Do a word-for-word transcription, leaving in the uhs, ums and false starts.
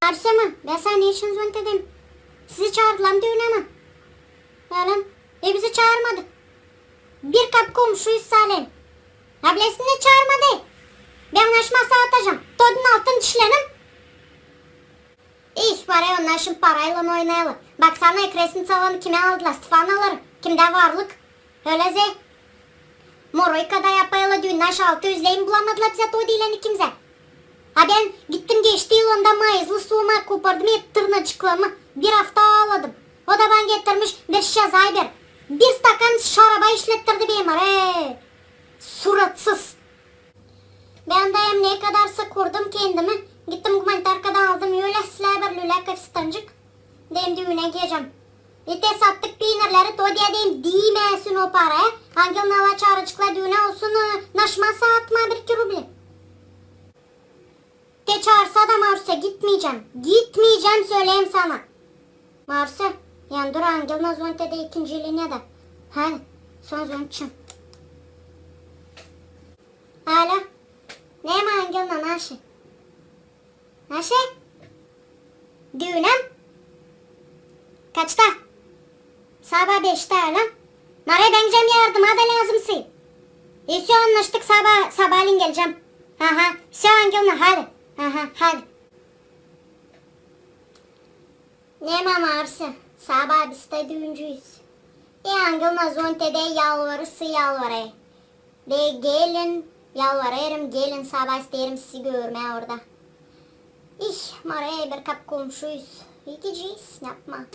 Marsö mu? Bän sana neçin zonnedeyim? Sizi çaardılar mı düünä? Ölä mi? E, bizi çaarmadı. Bir kap komşuyuz saalän. A bilesin ne çaarmadı? Bän naşmaa saatacam. Todun altın dişlenim. İh, var ya, onnar şindi paraylan oynêêrlar. Baksana, ekresniţalarını kimä aldılar? Stefanaları. Kimdä varlık? Ölä zä. Moroykada yapêrlar düün, naşi altı üz ley bulamadılar bizä Todiylän ikimizä. A bän gittim geçti yıl onda mayızlı suumu kopardım hep tırnacıklarımı. Bir afta aaladım. O da bana getirmiş bir şişä Zayber. Bir stakan şaraba işlettirdi beni, mare. Suratsız. Bän dä hem ne kadarsa kurdum kendimi. Gittim gumanitarkadan aldım ölä islää bir lülä kafistancık. Hem düünä giyecäm. İte sattık piinirleri, Todiya deyim, diimesin o paraya. Angelnala çaaraceklar düünä, olsun, e, naşmaa saatmaa bir iki rubli. Te çaarsa da, Marsö, gitmeycäm. Gitmeycäm, söleyim sana. Marsö, yan dur, Angelna zonnedä ikinci liniyada. Hadi, son zonnedişim. Alo. Ne, Angelna, naşi? Naşi? Düünä mi? Kaçta? Sabaa beştä, ölä mi? Mare, bän gidecäm yardıma da lääzımsın. E, всё, annaştık, sabaa, sabaalän gelecäm. Aha, всё, Angelna, hadi. Aha, hadi. Ne, Marsö, sabaa biz dä düüncüyüz. E, Angelna zonnedä, yalvarêr, yalvarêr. Ve gelin, yalvarêrım, gelin, sabaa isteerim sizi görmää orada. İh, mare, bir kap komşuyuz. Gidecez, yapma.